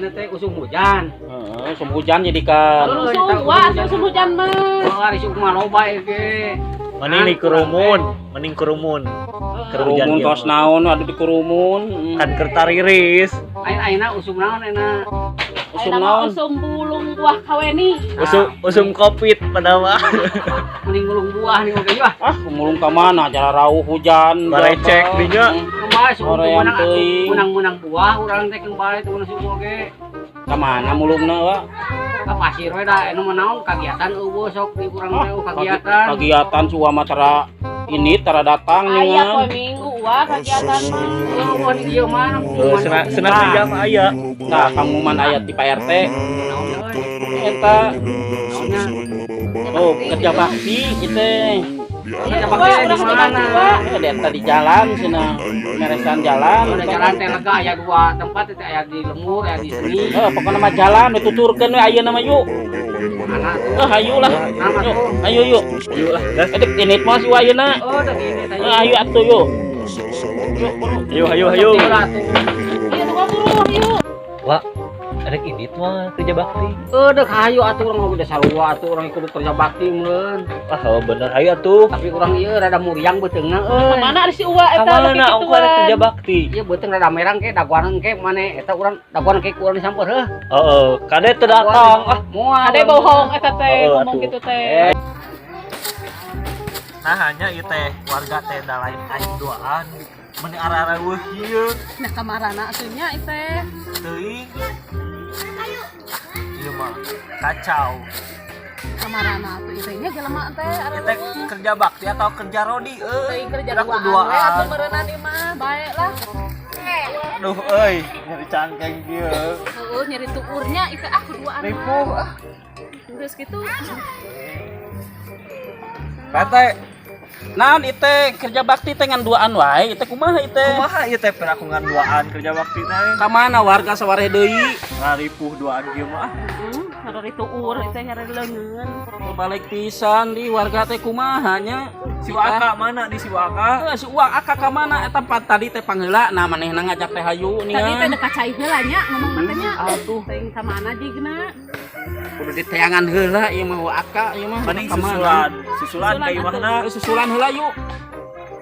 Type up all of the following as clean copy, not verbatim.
Ayeuna teh usum hujan. Heeh, usum hujan jadi kan. Usum, wah, usum hujan mah. Oh, ari usum mah loba ieu ge. Mending di kerumun, mending kerumun. Keur hujan Kerumun ieu tos mah. Naon aduh di kerumun. Kan keur tariris. Ayeuna ayeuna usum naon ayeuna? Usum Ayeuna mah naon? usum bulung buah kaweni. Usum usum Covid pada mah. Mending ngulung buah nih oge ah. Ah, mulung ka mana? Jara rauh hujan. Barecek dinya. Kembali suku Hoream menang teuing. Menang-menang buah urang teh kembali tuh suku oge. Ka mana mulungna, Wak? Ka pasir we da anu mah naon kagiatan euweuh sok di urang teh euweuh kagiatan. Kagiatan suwa mah tara ini tara datang Aya poe ningan. Minggu wah kagiatan mah. Euweuh di dieu mah. Heuh, senang senang jam aya. Nah, pengumuman aya ti Pak RT. Naon euy? Eta Naonnya? oh kerja bakti kita. Kerja Iya, bakti Wak, di urang kerja mana? bakti, Wak. Eh, eta di jalan cenah. Meresan jalan. Udah jalan teh lega aya dua tempat teh, aya di lembur, aya di sini. Eh, pokoknya mah jalan we tuturkeun we ayeuna mah yuk. Mana tuh? Eh, ayo lah. Nama Yuk, tuh. ayo yuk. Yuk lah, gas. Eh, dek ini mah si ayeuna. Oh, dah gini teh. Eh, ayo atuh yuk. Yuk, buru. Ayo ayo ayo. Lah tuh. Iya tuh buru yuk. Wah, ada ini mah kerja bakti. Eh, dek hayu atuh urang udah sarua atuh urang kudu kerja bakti meureun. Ah, oh bener ayo tuh. Tapi urang ieu rada muriang beuteungna euy. Mana ari si Uwa eta Kamana leutik ongko ada gituan. kerja bakti? Ieu beuteung rada merang ke daguan ke mane eta urang daguan ke ku urang disamper heuh. Heeh, kade teu datang. Ah, Moal. Ade bohong eta teh Heeh, ngomong atuh. gitu teh. Nah hanya ieu teh warga teh da lain aing duaan. Meni arah-arah ieu. Nah kamarana atuh nya teh. Teuing. Ieu mah kacau. Kamarana atuh ieu teh nya jelema teh Ieu teh kerja bakti atau kerja rodi euy. Teuing kerja Udah duaan duaan. we atuh meureunnan ieu mah bae lah. Aduh euy, nyeri cangkeng kieu. Heeh, nyeri tuurnya itu ah duaan mah. Ripuh ah. Geus kitu. Kata Naon ite kerja bakti teh ngan duaan wae, ite kumaha ite? Kumaha ieu teh piraku ngan duaan kerja bakti teh? Ka mana warga sawareh deui? Ngaripuh duaan kieu mah. Heeh, nyeri tuur itu nyeri leungeun. Balik pisan di warga teh kumaha nya? Si Waka mana di si Waka? Eh, si Uwa aka ka mana eta pan tadi teh pangheula nah manehna ngajak teh hayu Tadi teh nih. dekat cai heula nya ngomong teh nya. Atuh. Teuing ka mana jigna? Kudu diteangan heula ieu mah Uwa aka ieu mah. Mending Ka mana? susulan, susulan ka Susulan imahna. Eh, susulan heula yuk.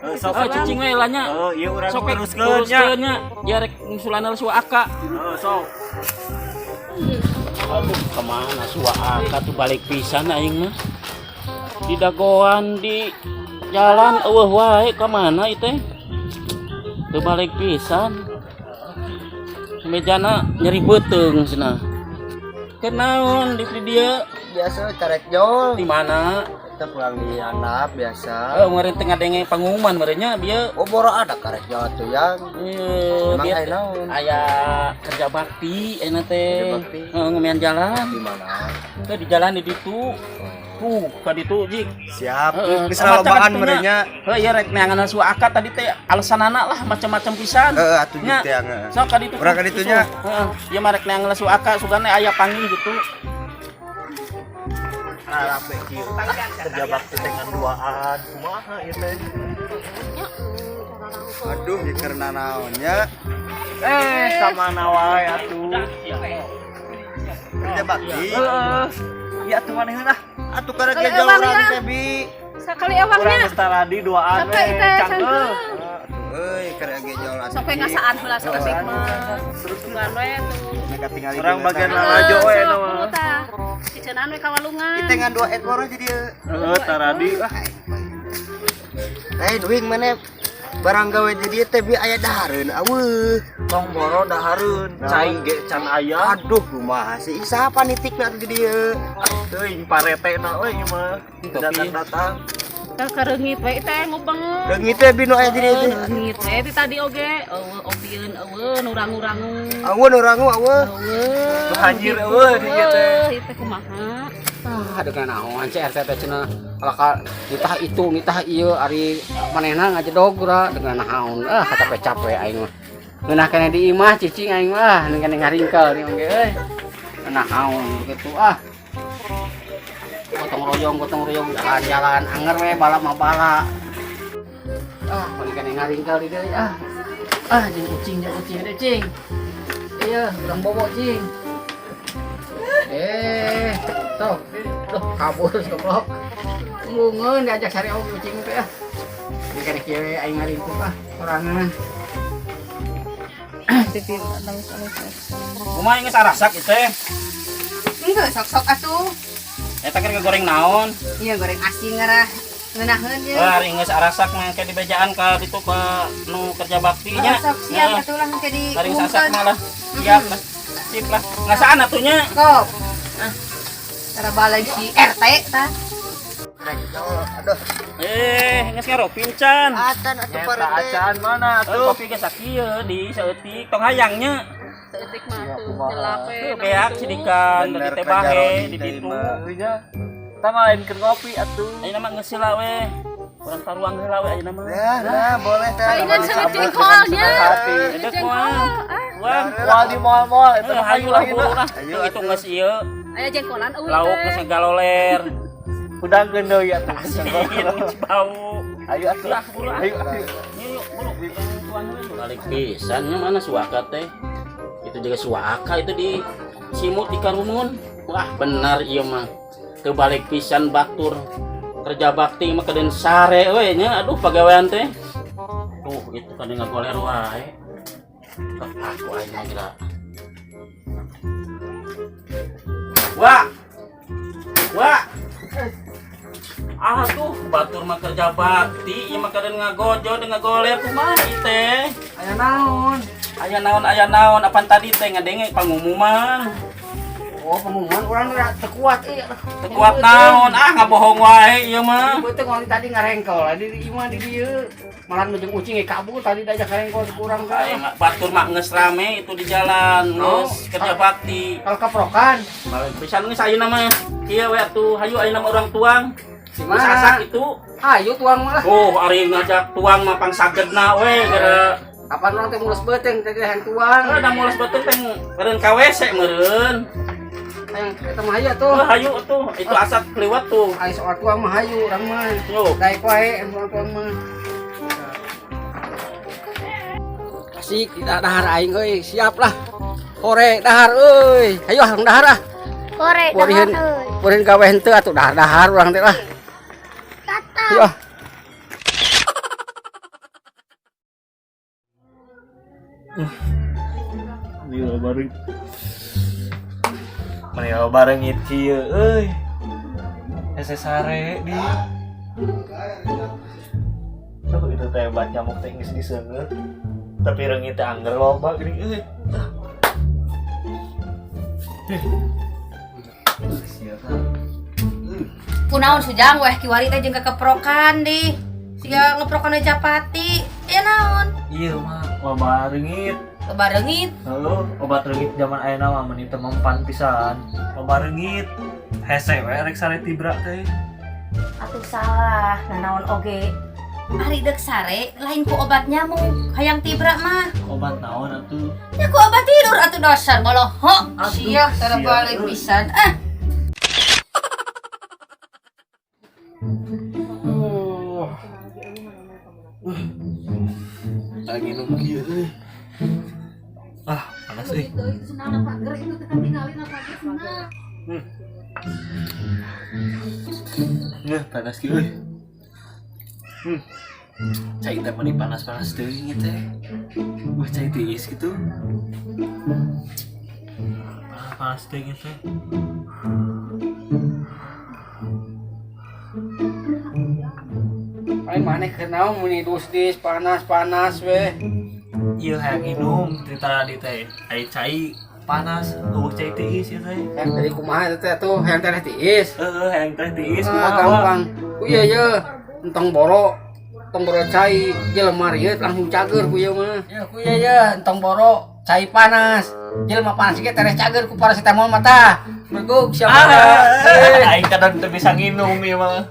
Eh, sok. Eh, cicing we lah nya. Oh, ieu urang Sok we teruskeun nya. teruskeun nya. Ya rek nyusulan heula si Uwa aka. Heeh, sok. Aduh, kemana si Uwa aka tuh balik pisan aing mah. Di dagoan di jalan euweuh wae ka mana ieu teh? Teu balik pisan. Mejana nyeri beuteung cenah. Kenaon di dieu? Biasa karek jol. Di mana? Kita pulang di handap biasa. Eh, kemarin tengah denge pengumuman merenya dia. Oh, boro ada karek jol tuh yang. Eh, Emang dia aya naon? Aya kerja bakti enak teh. Kerja bakti. Heeh, ngemean jalan. Di mana? Teh di jalan di ditu. Tuh, ka ditu jik. Siap. Heeh, Geus lobaan macam merenya. Heuh, ieu rek neangan su aka tadi teh alasanana lah macam-macam pisan. Heeh, atuh Nya. jeung teh heeh. Sok ka ditu. Urang ka ditu nya. Heeh, ieu mah rek neangan su aka sugane aya panggil gitu. Rame kieu. Kerja bakti teh ngan duaan. Kumaha ieu teh? Aduh, ieu keur nanaon nya? Eh, ka mana wae atuh? Kerja bakti. Heeh. Iya atuh manehna ah. Atuh karek Kali jol ewang urang nya. teh bi. Sakali Urang ewangnya. geus taradi duaan we. Sampai teh Cangkeul. cangkeul. Atuh euy karek jol atuh. Sok we ngasaan heula saeutik mah. Sugan we tuh. Mereka tinggal Urang bagian lalajo we Sok na mah. buru tah. Ciceunan we ka walungan. Kita ngan dua ekor aja dia. Heeh, taradi ah. Eh, duing mana barang gawe di dieu teh bi aya dahareun aweuh. Tong boro dahareun, cai ge can aya. Aduh, kumaha sih? Siapa nitikna atuh di dieu? Teuing parete na we ieu mah. Datang-datang. Tah kareungit we teh ngubeng. Leungit teh bi nu aya di dieu teh. Leungit we ti tadi oge euweuh opieun euweuh nu rangu-rangu. Aweuh nu rangu aweuh. Euweuh. Nu hanjir euweuh di dieu teh. Ieu teh kumaha? Ah, ada naon si RT teh cenah kalau ka nitah itu nitah ieu ari manehna ngajedog ura dengan naon ah capek-capek aing mah. Ngeunah keneh di imah cicing aing mah ngeunah ngaringkel nih oge euy. Naon begitu ah. Gotong royong jalan-jalan anger we bala mah bala. Ah, mending keneh ngaringkel di deui ah. Ah, jeung ucing deh cing. Iya, urang bobo cing. Eh, tuh, duh kabur goblok. Embungeun diajak sare oge ucing teh ah. Ini kan kieu we aing ngaringkuk ah sorangan. Pipi alus alus alus. Kumaha geus arasak ieu teh? Enggak sok-sok atuh. Eta kan ngegoreng naon? Iya goreng asin ngarah ngeunaheun ye. Wah, ari geus arasak mah ke dibejaan ka ditu ka nu kerja bakti nya. Oh, sok siap atuh lah engke Ari geus asak diumumkeun. mah lah. Siap lah. Sip lah. Ngasaan atuh nya. Kop. Ah. Cara balik si RT tah. Aduh, Eh, geus ngaropin can. acan atuh Eta parete. acan mana Eh, atuh? kopi geus sakieu di saeutik tong hayang nya. Saeutik mah atuh jelape. Tuh beak sidikan Bener dari teh kerja bahe Roni di teh ditu. mah. Nya. Tah mah lain keur ngopi atuh. Ayeuna mah geus heula we. Urang taruang heula we ayeuna mah. Ya, nah boleh teh. Palingan sama jengkolnya. Hati. Edek moal. Wah, Moal di moal-moal eta eh, mah hayu lah ayeuna. buru lah. Hayu Tuh, itu geus ieu. Aya jengkolan eueuh Lauk teh. geus ngagaloler. Hudangkeun deui atuh. Geus bau. Ayo atuh. Lah, buru ah. Ayo ayo. Yuk, yuk, buru. Tuan we. Balik pisan nya mana suaka teh. Itu juga suaka itu di simut di karumun. Wah, benar ieu mah. Teu balik pisan batur. Kerja bakti mah kedeun sare we nya. Aduh pagawean teh. Tuh, itu kan ngagoler wae. Aku aing mah gila. Wah. Wah. Ah tuh, batur mah kerja bakti, ieu mah kedeun ngagojo dengan ngagoler kumaha ieu teh? Aya naon? Aya naon, apan tadi teh ngadenge pangumuman. Oh, pengumuman urang teu kuat euy. Teu kuat naon, ah ngabohong wae ieu mah. Beuteung waktu tadi ngarengkol di imah di dieu. Malah nu jeung ucing ge kabur tadi diajak ngarengkol ku urang Aing teh. mah batur mah geus rame itu di jalan, geus kerja bakti. Kalau keprokan Balik pisan geus ayeuna mah. Kieu we atuh, hayu ayeuna mah urang tuang. di Geus asak mana? itu. Hayu tuang mah lah. Oh, ari ngajak tuang mah pangsagedna we gara. Kapan urang teh mules beuteung teh hayang tuang. Ah, da mules beuteung teh meureun ka WC meureun. Hayang eta mah hayu atuh. Oh, hayu atuh, itu asak kliwat tuh. Ai soal tuang mah hayu urang mah. Yuk. Daek wae anu urang tuang mah. Asik tidak dahar aing euy, siap lah. Hore dahar euy. Hayu ah dahar ah. Hore Boriheun dahar euy. boriheun gawe henteu atuh dahar-dahar urang teh lah. Tata. Hayu ah. Mani bareng. Mani barengit kieu euy. Hese sare di. Tuh itu teh obat nyamuk teh geus diseungeut. Tapi reungit teh angger loba geuning euy. Siapa? Kunaon sujang weh kiwari teh jeung kekeprokan di. Siga ngeprokan capati. Ya naon? Iya mah loba reungit. Loba reungit. Lalu obat reungit zaman ayeuna mah meuni teu mempan pisan. Loba reungit. Hese we rek sare tibra teh. Atuh salah, nanaon oge. Ari deuk sare lain ku obat nyamuk, hayang tibra mah. Obat naon atuh? Ya ku obat tidur atuh dasar boloho. Aduh, Sia tara sia, balik euy. pisan. Ah. Lagi nginum kieu euy. Ah, panas euy. Nah, panas kieu euy. Cai teh meni panas-panas teuing ieu teh. Wah, cai tiis gitu. Panas teuing ieu teh. Paling maneh keur naon muni dus-dis panas-panas we. Ieu hayang minum ti tadi teh. Ai cai panas, eueuh cai tiis ieu teh. Hayang tadi kumaha eta teh atuh hayang teh tiis. Heeh, hayang teh tiis Ah, kumaha? gampang. Ku ieu ye, entong boro, entong boro cai jelema ieu langsung cager ku ieu mah. Ya ku ieu ye, entong boro cai panas. Jelema panas ge tereh cager ku paracetamol mah tah. Mergo siapa Ah, aing kadang teu bisa nginum ieu mah.